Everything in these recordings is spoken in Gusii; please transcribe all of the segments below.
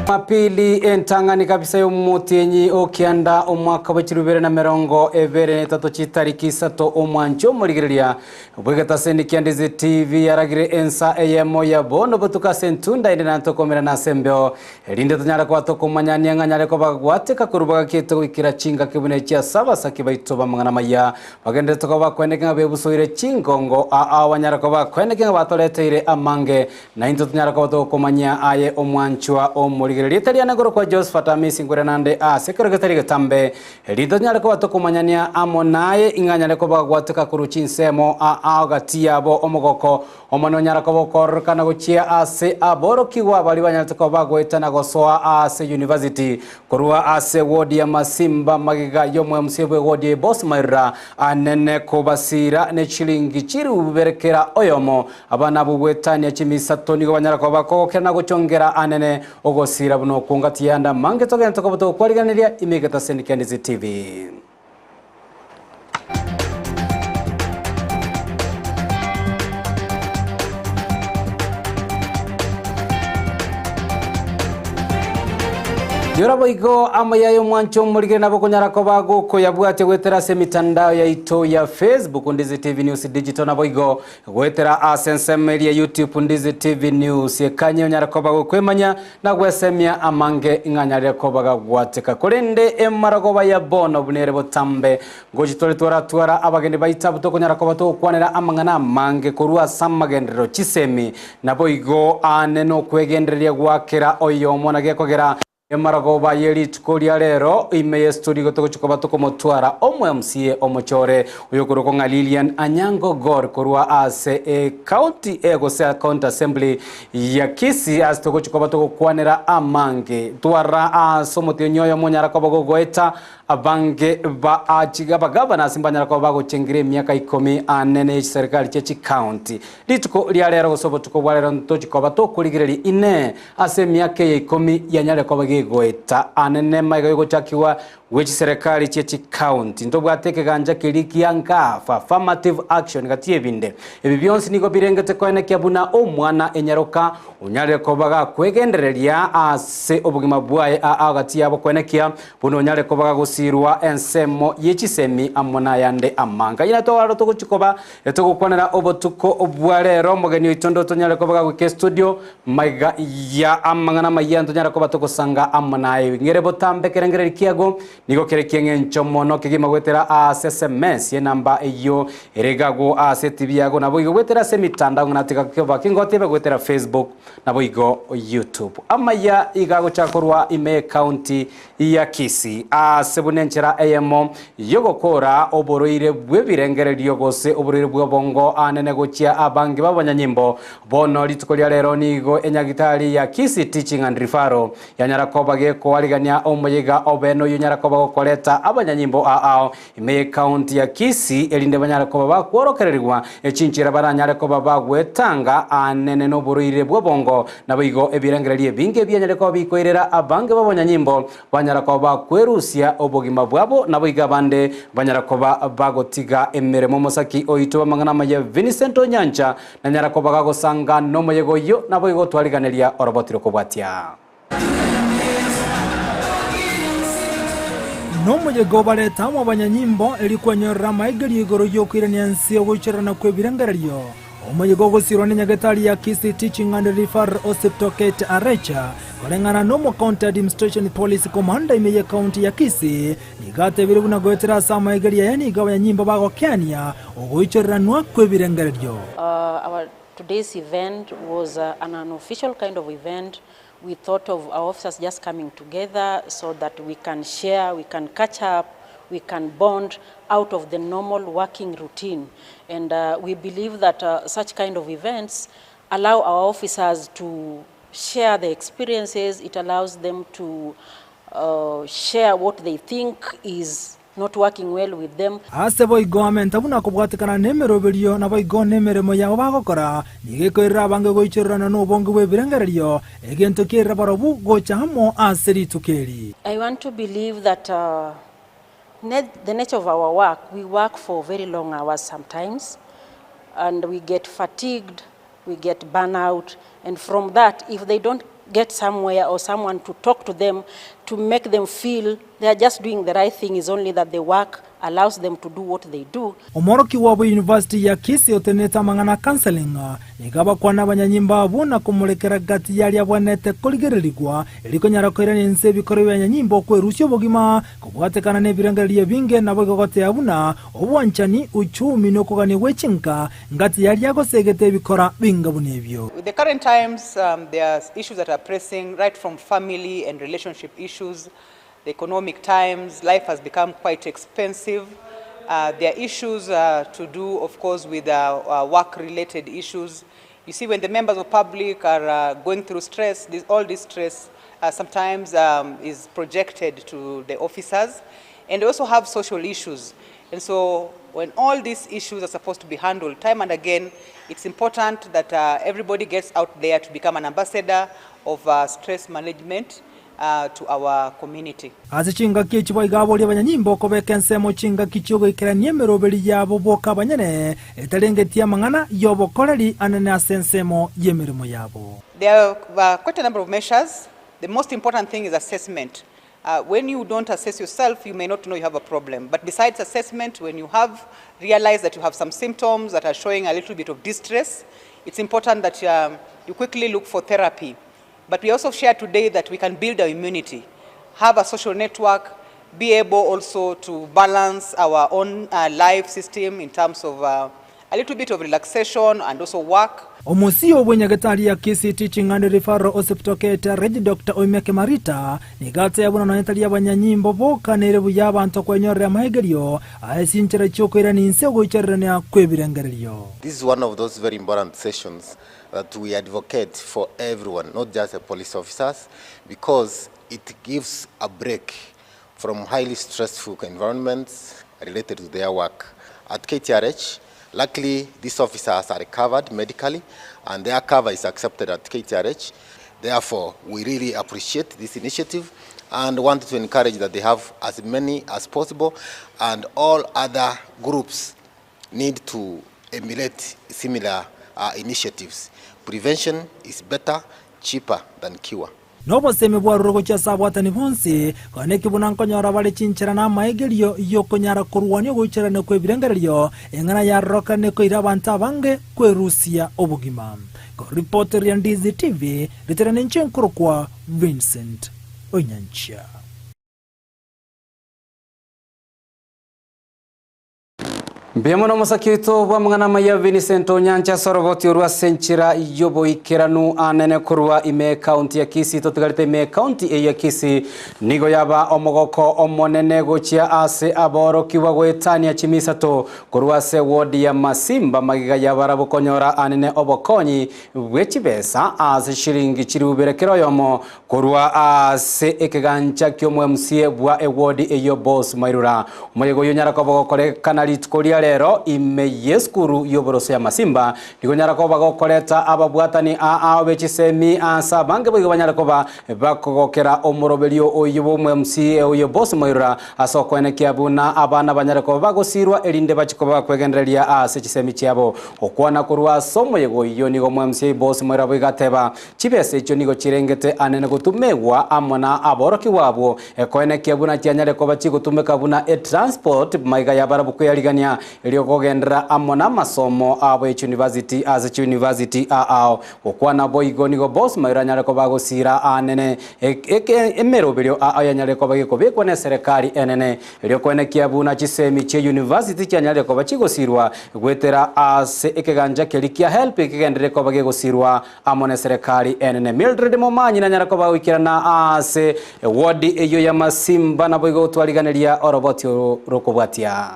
Jumapili entang'ani kabisa y'omotienyi o kianda omwaka bwe chilifu ibere na emerongo ebere na etato chitariki isato omwancho omorigereria bw'egetaseni kia Ndizi TV yaragire ensa eyemo ya bono botuko ase entunda ende na ntokomerana ase embeo erinde tonyare koba tokomanyania ng'a nyare koba gwateka korwa bagakiete goikera chingaki buna echi ase abasaki baito b'amang'ana amaya Bagenderete koba bakweneke ng'a bebusoire chingongo, aa banyare koba bakweneke ng'a batoreteire amange, na intwe tonyare koba togokomanyia aye omwanchwa omorigereria. Rieta riane nkorokwa Josephat Amisi nkwere nande ase ekero getari getambe, erinde tonyare koba tokomanyania amo naye, ing'a nyare koba gwateka korwa chinsemo aa gati yabo omogoko Omonene onyare koba okoororekana gochia ase aborokigwa baria banyarete koba bagoeta na gosoa ase university korwa ase ward ya Masimba magega y'omo-MCA bwe ward eye Boss Mairura anene kobasira ne chilingi chilifu bibere kera oyomo. Abana abwo goetania chimisato nigo banyara koba bakogokera na gochongera anene ogosira buna okwo ngati yande amange togente koba togokwariganeria ime egetaseni kia Ndizi TV. Nyora boigo amaya y'omwancho omorigere nabo okonyara koba gokoyabwatia goetera ase emitandao yaito ya Facebook Ndizi TV News Digital naboigo Goetera ase ensemo eria YouTube Ndizi TV News ekanye onyare koba gokwemanya na gwesemia amange ng'a nyarire koba gagwateka. Korende emarogoba ya bono buna ere botambe, ngochi tore twaratwara abageni baito abwo tokonyara koba togokwanera amang'ana amange korwa ase amagenderero chisemi naboigo aane nokwegendereria gwa kera oyomo na gekogera Emarogoba ye rituko ria rero, ime ye studio igo togochia koba tokomotwara omo MCA omochore oyokorokwa ng'a Lilian Anyango Gor korwa ase e county e gose county assembly ya Kisii ase togochia koba togokwanera amange. Twara ase omotienyi oyomo onyara koba gogoeta Abange ba abagavana ase mbanyara koba bagochengera emiaka ikomi ane ne chiserikali chie chicounty. Rituko ria rero gose obotuko bwa rero ntochi koba tokorigereria inee ase emiaka eye ikomi yanyare koba gegoeta ane nemaiga yogochakigwa gwe chiserekari chie chicounty. Ntobwate ekeganja keria kia NGAAF, Affirmative Action, gati y'ebinde. Ebi bionsi nigo birengete koenekia buna omwana enyaroka onyarire koba gakwegendereria ase obogima bwaye aa gati yabo koenekia Buna onyare koba gagosiirwa ensemo ye chisemi amo nayande amanga. Inwe twagora togochia koba togokwanera obotuko bwa rero, omogeni oito ndo tonyare koba gagoika estudio maiga ya amang'ana amayia ntonyare koba togosanga amo naye. Ng'ere botambe ekerengererio kiago nigo kere kieng'encho mono kegima goetera ase sms enamba eyio ere igago ase etibi yago naboigo goetera ase emitandao ng'a natiga koba kingotebe goetera Facebook. Naboigo YouTube. Amaya iga agochaka korwa ime y'ecounty ya Kisii ase buna enchera eyemo y'ogokora oborwaire bw'ebirengererio gose oborwaire bw'obongo anene gochia abange b'abanyanyimbo. Bono rituko ria rero nigo enyagitari ya Kisii Teaching and Referral yanyara koba gekoarigania omoyega obe noyio onyara koba gokoreta abanyanyimbo ao Ime y'ecounty ya Kisii, erinde banyare koba bakworokererigwa chinchera baranyare koba bagwetanga aanene noborwaire bw'obongo, naboigo ebirengererio ebinge bianyare koba bikoirera abange b'abanyanyimbo banyara koba bakwerusia obogima bwabo, naboigo abande banyara koba bagotiga emeremo. Omosaki oito bw'amang'ana amaya Vincent Onyancha nanyara koba gagosanga nomoyega oyio, naboigo twariganeria oroboti rokobwatia. Nomoyega obarete amo abanyanyimbo, erio kwenyorera amaegerio igoro y'okoirania ense ogoichorana kw'ebirengererio. Omoyega ogosirwa nenyagetari ya Kisii Teaching and Referral Hospital Kate Arecha, koreng'ana nomo County Administration Police Commander ime ye county ya Kisii, nigo atebire buna goetera ase amaegerio aya nigo abanyanyimbo bagokeania ogoichoreranwa kw'ebirengererio. Our today's event was an unofficial kind of event We thought of our officers just coming together so that we can share, we can catch up, we can bond out of the normal working routine. And uh, we believe that uh, such kind of events allow our officers to share their experiences. It allows them to uh, share what they think is not working well with them. Ase boigo amenta buna kobwatekana nemeroberio, naboigo nemeremo yabo bagokora, nigo ekoirera abange goichorerana nobonge bw'ebirengererio, egento kiairire barobwo gocha amo ase rituko eri. I want to believe that the nature of our work, we work for very long hours sometimes and we get fatigued, we get burnout and from that if they don't. get somewhere or someone to talk to them to make them feel they are just doing the right thing is only that the work allows them to do what they do. Omworokigwa bwe University ya Kisii otenenete amang'ana a counselling nigo abakwana abanyanyimbo abwo na komorekera gati y'aria abwenerete korigererigwa erio konyara koirania inse ebikoro bi'abanyanyimbo okwerusia obogima kobwatekana nebirengererio ebinge naboigo gotea buna obwanchani, uchumi na okogania gwe chinka ngati y'aria agosegete ebikora binga buna ebio. With the current times, there are issues that are pressing right from family and relationship issues, the economic times, life has become quite expensive. There are issues to do, of course, with work related issues. You see, when the members of public are going through stress, all this stress sometimes is projected to the officers, and they also have social issues. And so when all these issues are supposed to be handled time and again, it's important that everybody gets out there to become an ambassador of stress management to our community. Ase chingaki echi boigo aborie abanyanyimbo okobeka ensemo chingaki chi'ogoikerania emeroberi yabo boka abanyene, etarengetie amang'ana y'obokoreri anene ase ensemo y'emeremo yabo. There are quite a number of measures. The most important thing is assessment. When you don't assess yourself, you may not know you have a problem. But besides assessment, when you have realized that you have some symptoms that are showing a little bit of distress, it's important that you quickly look for therapy. But we also share today that we can build our immunity, have a social network, be able also to balance our own life system in terms of a little bit of relaxation and also work. Omosio bw'enyagetari ya Kisii Teaching and Referral Hospital KTRH Dr. Oimeke Marita nigo ateba buna nonya tari abanyanyimbo boka nere buya abanto kwenyorera amaegerio aye chinchera chiokoirania inse ogoichererania kw'ebirengererio. This is one of those very important sessions that we advocate for everyone, not just the police officers, because it gives a break from highly stressful environments related to their work. At KTRH, luckily, these officers are covered medically and their cover is accepted at KTRH. Therefore, we really appreciate this initiative and want to encourage that they have as many as possible, and all other groups need to emulate similar initiatives. Prevention is better, cheaper than cure. Nobosemi bwarure gochia ase abwatani bonsi kone kibuna nkonyora bare chinchera na amaegerio yokonyara korwania ogoicherana kwa ebirengererio eng'ana yarorokane koira abanto abange kwerusia obogima. Koripoti ya Ndizi TV riterane nchenkoro kwa Vincent Onyancha. Mbiamo n'omosaki oito bwa mang'ana maya Vincent Onyancha soroboti orwa senchira yoboikeranu anene korwa ime county ya Kisii totigarete ime county eye ya Kisii nigo yaba omogoko omonene gochia ase aborokiwa goetania chimisato korwa ase ward ya Masimba magiga yabarabo konyora anene obokonyi bw'echibesa ase shilingi chirubere kero yomo korwa ase ekegancha ky'omo MCA bwa eward eyo Boss Mairura omoyego oyo nyara kobogokorekana rituko ria rero ime yeskuru yoboroso ya Masimba nigo nyara koba gokoreta ababwatani a bechisemi asa bange boigo banyara koba bakogokera omoroberio oyo bomwe MCA oyo Boss Mairura asokwenekia buna abana banyara koba bagosirwa erinde bachikoba kwegendereria ase chisemi chiabo okwana korwa somo yego iyo nigo mwe MCA Boss Mairura boigateba chibese echo nigo chirengete anene gotumegwa amona aboroki wabo ekoenekia buna chianyare koba chigotumeka buna e transport maiga yabarabu kweyarigania eriokogendera amo na masomo abo university ase university ao okwana boigo nigo Boss Mairura anyare koba gosira anene emeroberio ayanyare koba gekobekwa ne serikali enene eriokoenekia buna chisemi che university chianyare koba chigosirwa gwetera ase ekeganja keri kia help ekegendere koba gegosirwa amo ne serikali enene. Mildred Momanyi nanyara koba goikerana ase ward eyo ya Masimba nabo igo twariganeria oroboti rokobwatia.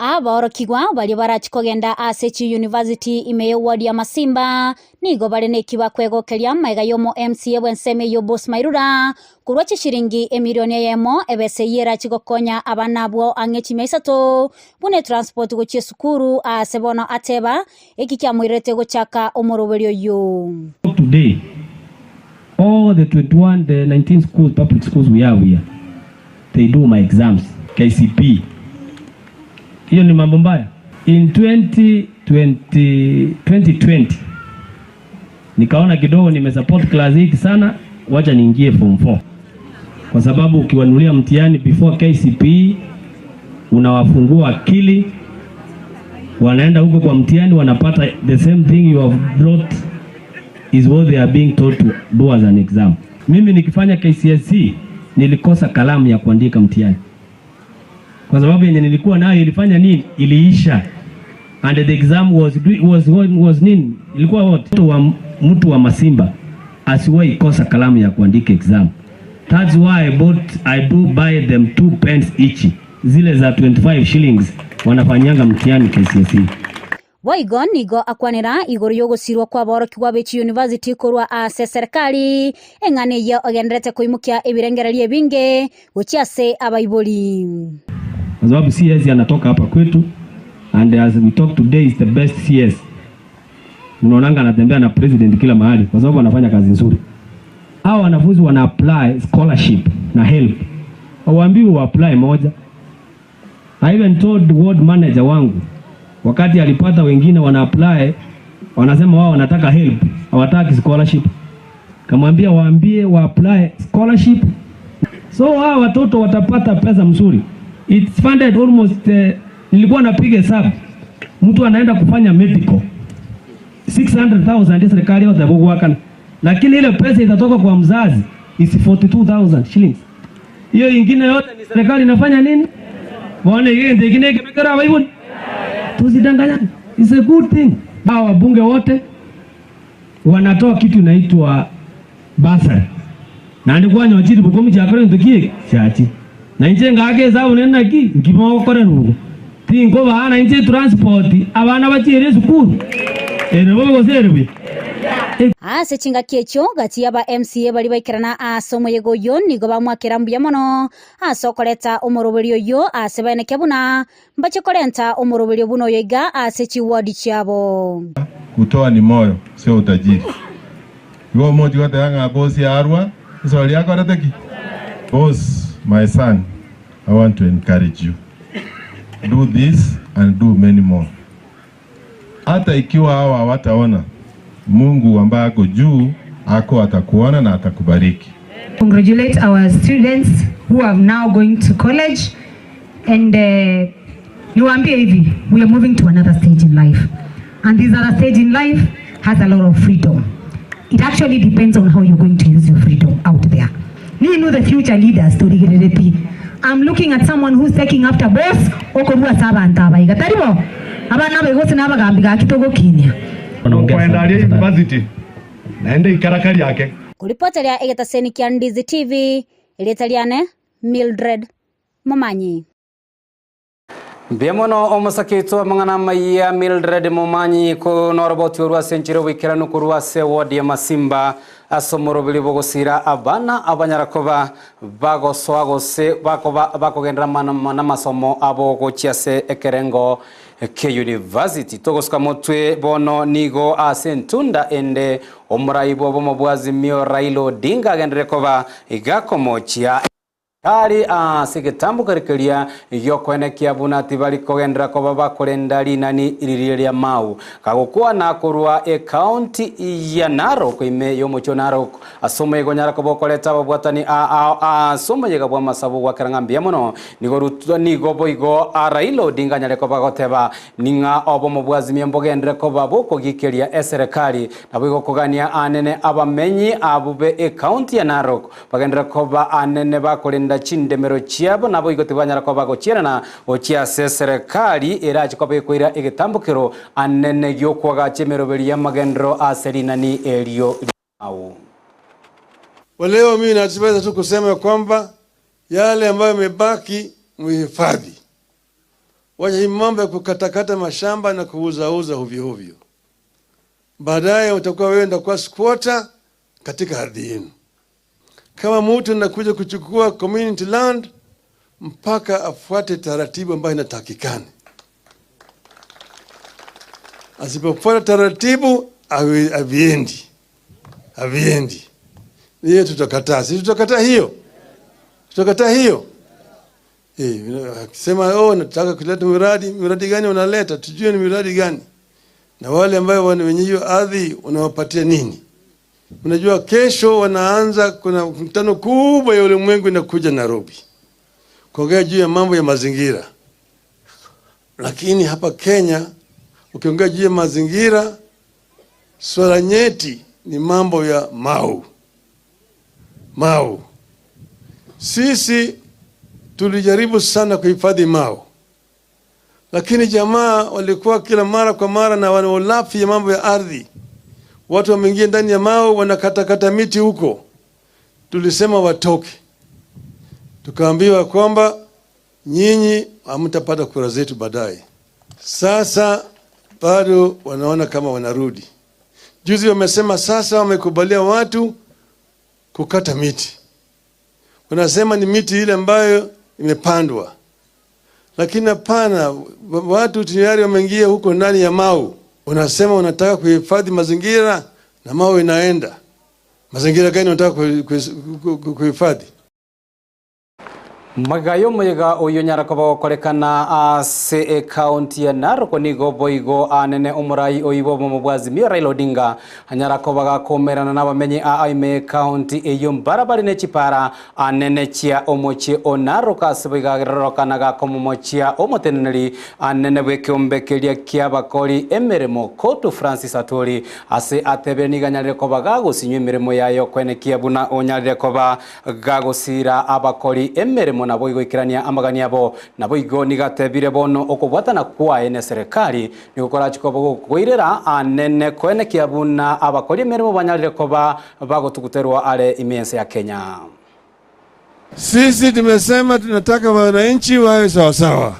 Aborokigwa bari barachikogenda ase chi university ime ward ya Masimba nigo bare nekiba kwegokeria maiga yomo MCA bwenseme yo Boss Mairura kurwa chishiringi emilioni eyemo ebese yera chigokonya abana abwo ang'e chimia isato bune transport gochia sukuru ase bono ateba eki kiamwirete gochaka omoroberio yo. Today all the 21 the 19 schools, public schools we have here, they do my exams KCP. Hiyo ni mambo mbaya. In 2020 nikaona kidogo nimesupport class 8 sana, wacha niingie form 4 kwa sababu ukiwanulia mtihani before KCPE unawafungua akili, wanaenda huko kwa mtihani wanapata the same thing you have brought is what they are being taught to do as an exam. Mimi nikifanya KCSE nilikosa kalamu ya kuandika mtihani kwa sababu yenye nilikuwa nayo ilifanya nini? Iliisha and the exam was nini? Ilikuwa what? Mtu wa Masimba asiwahi kosa kalamu ya kuandika exam. That's why I do buy them two pens each, zile za 25 shillings wanafanyanga mtihani KCSE. Boigo nigo akwanera igoro yogosirwa kwa borokigwa bechi university korwa ase serikali eng'ana eye ogenderete koimukia ebirengererio ebinge gochia ase abaibori. Kwa sababu CS anatoka hapa kwetu and as we talk today is the best CS. Unaonanga anatembea na president kila mahali kwa sababu anafanya kazi nzuri. Hawa wanafunzi wana apply scholarship na help. Hawaambiwi wa apply moja. I even told ward manager wangu wakati alipata wengine wana apply wanasema wao wanataka help, hawataki scholarship. Kamwambia waambie wa apply scholarship. So hawa watoto watapata pesa mzuri. It's funded almost nilikuwa napiga hesabu. Mtu anaenda kufanya medical 600,000 serikali yote kuwakana. Lakini ile pesa itatoka kwa mzazi is 42,000 shillings. Hiyo ingine yote ni serikali inafanya nini? Waone yeye ndiye kile kibekera hivyo. Tusidanganyane. It's a good thing. Hawa wabunge wote wanatoa kitu inaitwa bursary. Na ndikuwa nyochiri bukomi chakore ntukie chachi. Na inche ngake hesabu nena ki nkimokore nugo. Tinko bana inche transport abana bachiere sukuru. Ere bogo serbi. Ase chingaki ekio gati aba MCA bari baikerana ase omoyega oyo nigo bamwakera mbuya mono ase okoreta omoroberi oyo ase baeneke buna mbache korenta omoroberi buna oyo iga ase chiwadi chiabo. Kutoa ni moyo, sio utajiri. Igo moji wote yanga bosi arwa, so liakorete ki? Boss, my son, I want to encourage you. Do this and do many more. Hata ikiwa hawa hawataona, Mungu ambaye ako juu ako atakuona na atakubariki. Congratulate our students who are now going to college and niwaambie hivi, we are moving to another stage in life and this other stage in life has a lot of freedom. It actually depends on how you're going to use your freedom out there. You know the future leaders torigerereti. I'm looking at someone who's taking after boss okorua sabanta abaiga taribo abana baigose n'abagambi ga kitogokinia kwenda aria university naende ikarakari yake. Kuripoteria egetaseni kia Ndizi TV irietariane Mildred Momanyi. Mbia mono omusakitwa mang'ana maiya Mildred Momanyi konoroboti orwa senchire bwikiranu korwa ase ward ya Masimba ase omoroberi bogosira abana abanyarakoba bagosoa gose bakogendera n'amasomo abo gochia ase ekerengo ke university togosuka motwe bono nigo ase ntunda ende omorai bwa bwazimio Raila Odinga agendere koba igakomochia kari ase getambukerekeria giokwenekia buna tibari kogendera koba bakorenda rinani riria ria mau kagokwana korwa ekaunti ya Narok ime yomochio Narok ase omoyega onyara koba okoreta ababwatani ase omoyega bwa amasabu gwakera ng'a mbuya mono nigo nigo boigo Raila Odinga anyare koba goteba ning'a obomo bwazimia mbogendere koba bokogikeria eserekari nabo igokogania anene abamenyi abube ekaunti ya Narok bagendere koba anene bakorenda chindemero chiabo nabo igo tibanyara koba gochierana gochia ase serikali erachi koba ekoira egetambukero anene giokwagacha emeroberi ya magendero ase rinani erio au. Leo mimi naweza tu kusema kwamba yale ambayo yamebaki muhifadhi. Wacha hii mambo ya kukatakata mashamba na kuuzauza hovyo hovyo. Baadaye utakuwa wewe ndio kwa squatter katika ardhi yenu. Kama mtu anakuja kuchukua community land mpaka afuate taratibu ambayo inatakikana. Asipofuata taratibu haviendi. Haviendi. Hiyo tutakataa. Sisi tutakataa hiyo. Tutakataa hiyo. Akisema oh, nataka kuleta miradi, miradi gani unaleta? Tujue ni miradi gani. Na wale ambao wenye hiyo ardhi unawapatia nini? Unajua kesho wanaanza, kuna mkutano kubwa ya ulimwengu inakuja Nairobi kuongea juu ya mambo ya mazingira, lakini hapa Kenya ukiongea juu ya mazingira, swala nyeti ni mambo ya Mau Mau. Sisi tulijaribu sana kuhifadhi Mau, lakini jamaa walikuwa kila mara kwa mara na wanaolafi ya mambo ya ardhi. Watu wameingia ndani ya Mau wanakatakata miti huko. Tulisema watoke, tukaambiwa kwamba nyinyi hamtapata kura zetu baadaye. Sasa bado wanaona kama wanarudi. Juzi wamesema sasa wamekubalia watu kukata miti, wanasema ni miti ile ambayo imepandwa, lakini hapana, watu tayari wameingia huko ndani ya Mau. Unasema unataka kuhifadhi mazingira na Mau inaenda. Mazingira gani unataka kuhifadhi? Magayo moyega oyo nyara koba gokorekana ase ekaunti ya Narok nigo boigo anene omorai oibo obomo bwa Azimio Raila Odinga anyara koba gakomerana n'abamenyi a aime ekaunti eyo mbarabari ne chipara anene chia omochie o Narok ase boigagerorokana gakomomochia omoteneneri anene bw'ekeombe keria kia abakori emeremo Kotu Francis Atwoli ase atebire nigo anyarire koba gagosinywa emeremo yaye okwenekia buna onyarire koba gagosira abakori emeremo nabo igoikerania amagani abo nabo igo nigatebire bono okobwatana kwaye ne serikali nigo korachikoba gokoirera anene kwenekia buna abakori emeremo banyarire koba bagotuguterwa are imiense ya Kenya. Sisi tumesema tunataka wananchi wawe sawasawa.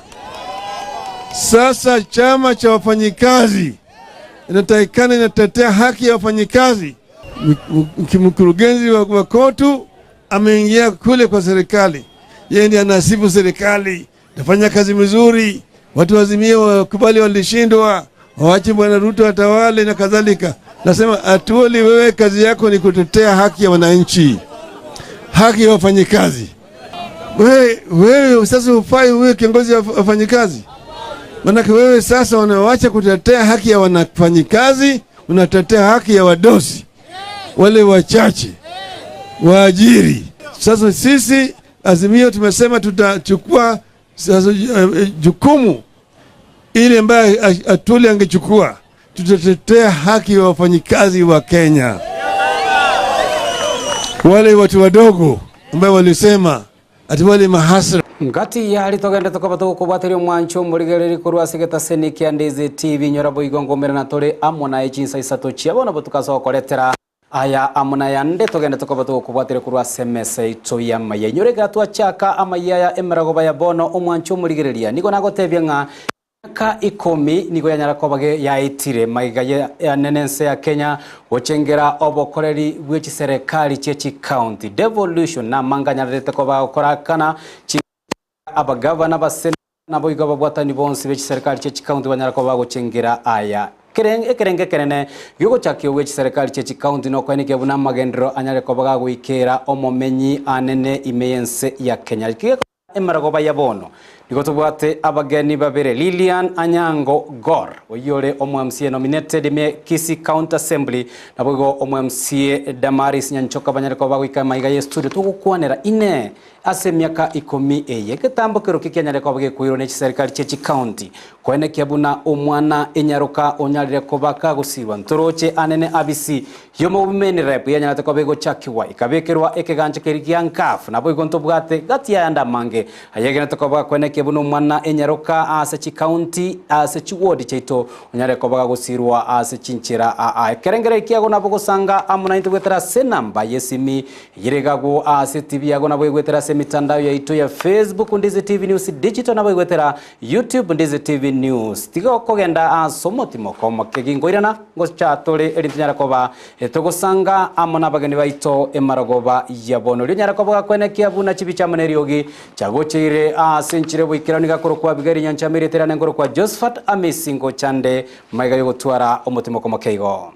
Sasa chama cha wafanyikazi inatakikana inatetea haki ya wafanyikazi. Mkurugenzi wa KOTU ameingia kule kwa serikali, yeye ndiye anasifu serikali, nafanya kazi mzuri, watu wazimie wakubali walishindwa, waache bwana Ruto atawale na kadhalika. Nasema Atwoli, wewe kazi yako ni kutetea haki ya wananchi, haki ya wafanyikazi. Wewe, wewe sasa hufai uwe kiongozi wa wafanyikazi, maanake wewe sasa unawacha kutetea haki ya wanafanyikazi, unatetea haki ya wadosi wale wachache waajiri. Sasa sisi Azimio tumesema tutachukua sasa jukumu ile ambayo Atwoli angechukua, tutatetea haki ya wafanyikazi wa Kenya, wale watu wadogo ambao walisema ati wale mahasra ngati yari togende tukoba tugukubwatiria omwancho omorigereri korwa ase getaseni kia Ndizi TV nyora boigo ngomerana tore amo na echinsa isato chiabo nabo tukasokoretera aya amo na yande togende tukoba tugukubwatiria korwa ase emesa ito ya amaya inyore ekero twachaka amaya aya emeragoba ya bono omwancho omorigereria nigo nagotebia ng'a miaka ikomi nigo yanyara koba yaetire maiga yanene ense ya Kenya gochengera obokoreri bwa chiserikali chia chikaunti devolution namanga anyarerete koba gokorakana abagavana base nabo igo ababwatani bonsi be chiserikali chia chikaunti banyara koba gochengera aya ekerenge ekerene giogochakio gwa chiserikali chia chikaunti nokwenekia buna amagendero anyare koba gagoikera omomenyi anene ime y'ense ya Kenya emaragoba ya bono nigo tobwate abageni babere Lilian Anyango Gor oyore omo MCA nominated ime Kisii County Assembly nabo igo omo MCA Damaris Nyanchoka banyare koba goika maiga ye studio togokwanera ine ase emiaka ikomi eye egetambo kero kikianyare koba gekoirwa ne chiserikali chia chikaunti kwenekia buna omwana enyaroka onyarire koba kagosirwa ntoroche anene abisi yomo women rep yanyarate koba egochakiwa ikabekerwa ekegancha keri gia nkafu nabo igo ntobwate gati yayanda mange ayegenete koba kwenekia buna omwana enyaroka ase chikaunti ase chiwodi chiaito onyare koba gagosirwa ase chinchera aa ekerengere ekiago nabo gosanga amo naintwe gwetera ase enamba yesimi yeregago ase TV yago nabo egwetera ase emitandao yaito ya Facebook Ndizi TV News Digital nabo egwetera YouTube Ndizi TV News tiga okogenda ase omotimo komoke gingoirana ngochatore eri ntonyara koba togosanga amo na abageni baito emarogoba ya bono rio nyara koba gakwenekia buna chibicha amo na eriogi chagocheire ase enchire boikerani gakoro kwa Abigail Nyancha mereterane ngoro kwa Josephat Amisi ngochande maiga yogotwara omotimo komoke igo.